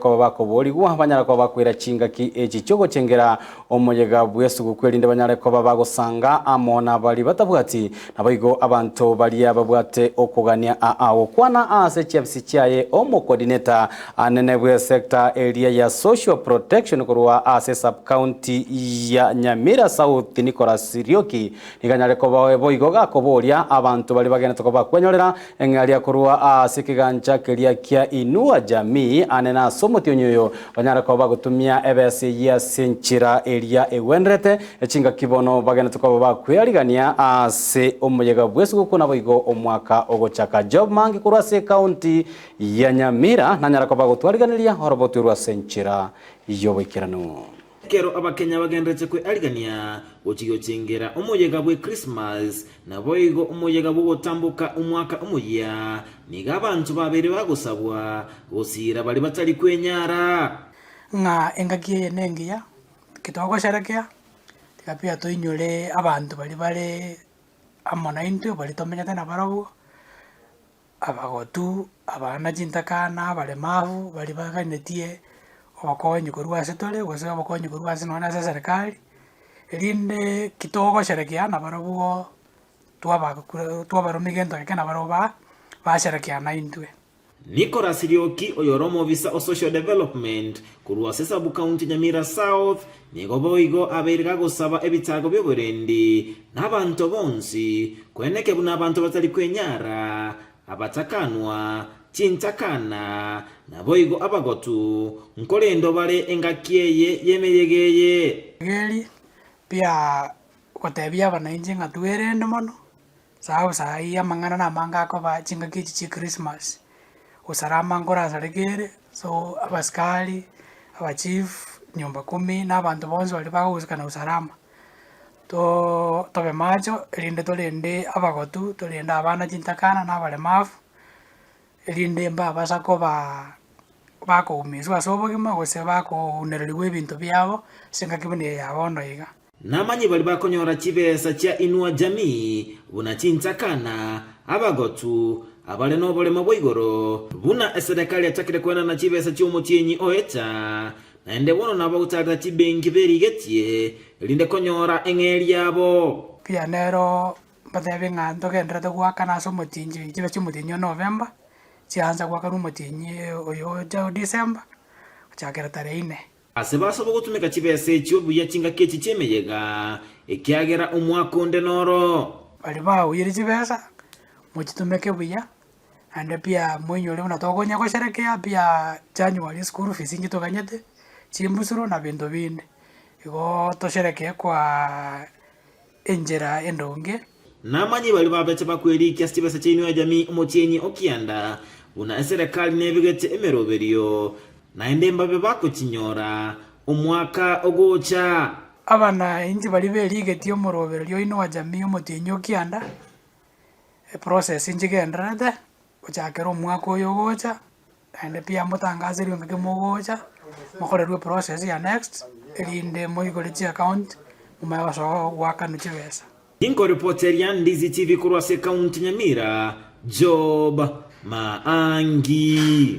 Koba bakoboorigwa, banyare koba bakoira chingaki echi chi'ogochengera omoyega bw'esuguku, erinde banyare koba bagosanga amo nabaria batabwati, naboigo abanto baria babwate okogania aa gokwana ase chiafisi chiaye omocoordinator anene bw'esector eria ya Social Protection korwa ase sub-county ya Nyamira South Nicholas Rioki nigo anyare koba boigo gakoboria abanto baria bagenete koba bakwenyorera Eng'eria korwa ase ekegancha keria kia Inua Jamii ane nase omotienyi oyo banyare koba bagotumia ebesa eyio ase enchera eria egwenerete, chingaki bono bagenete koba bakwearigania ase omoyega bw'esuguku naboigo omwaka ogochaka. Job Mangi korwa ase ecounty ya Nyamira nanyare koba agotwariganeria oroboti orwo ase enchera y'oboikeranu. Ekero Abakenya bagenderete kwearigania gochia gochengera omoyega bwe Christmas, naboigo omoyega bw'ogotamboka omwaka omoyia, nigo abanto babeire bagosabwa gosiira baria batari kwenyara. Ng'a engaki eye nengiya, ki togosherekea, tiga pia toinyore abanto baria bare amo naintwe, baria tomenyete nabarobwo, Abagotu, abana chintakana, abaremavu, baria baganetie obokonyi korwa ase tore gose obokonyi korwa ase nonye ase eserekari, erinde ki togosherekea nabarobwo twabakura twabaromia gento geke nabarobwo ba basherekea naintwe. Nicholas Rioki oyore omobisa o Social Development korwa ase Sub-county Nyamira South nigo boigo abeire gagosaba ebitago bi'oborendi na abanto bonsi koeneke buna abanto batari kwenyara, abatakanwa, chintakana, naboigo abagotu, nkorendwa bare engaki eye y'emeyega eye. Eri pia gotebia abanainchi ng'a twerende mono, Sababu saii amang'ana namange akoba chingaki echi chia christmas, usalama nkorasareka ere, so abasikari, abachief, nyumba kumi, na abanto bonsi baria bagohusika na usalama, too tobe macho erinde torende abagotu, torende abana chintakana na abaremafu, erinde mbabasa kobaa bakoumiswa ase obogima gose bakounereriwa ebinto biabo, ase engaki buna eye ya bono iga. Namanye baria bakonyora chibesa chia Inua Jamii, buna chintakana, abagotu, abare noboremo bwa igoro, buna eserekari yachakire koenana chibesa chi'omotienyi oeta, naende bono nabo bagochaaka chibenki berigetie, erinde konyora eng'eria yabo. Pia nero mbatebi ng'a ntogenderete goakana ase omotienyi chibesa chia omotienyi o November, chiansa goakanwa omotienyi oyo ocha o December, gochakera tarehe inee. Ase basobo gotumeka chibesa echio buya chingaki echi chi'emeyega, ekiagera omwaka onde noro. Baria baoyire chibesa, mochitumeke buya, naende pia moinyore buna tokonya gosherekea pia January school fees inche toganyete, chimbusuro na binto binde. Igoo tosherekee kwaa enchera endonge. Namanye baria babeche bakwerikia ase chibesa chiaino ya jamii omotienyi o kianda, buna eserekari nebegete emeroberio, naende mbabe bakochinyora omwaka ogocha. Abana inche baria berigetie omoroberio oino wa jamii omotienyi o kianda, eprocess nchigendererete, gochakera omwaka oyo ogocha, naende pia motangaserwe ngaki mogocha, mokorerwe eprocess ya next, erinde moigore chiaccount, momanye gosoa goakanwa chibesa. Ninkoripoteria Ndizi TV korwa ase ekaunti Nyamira, Job Maangi.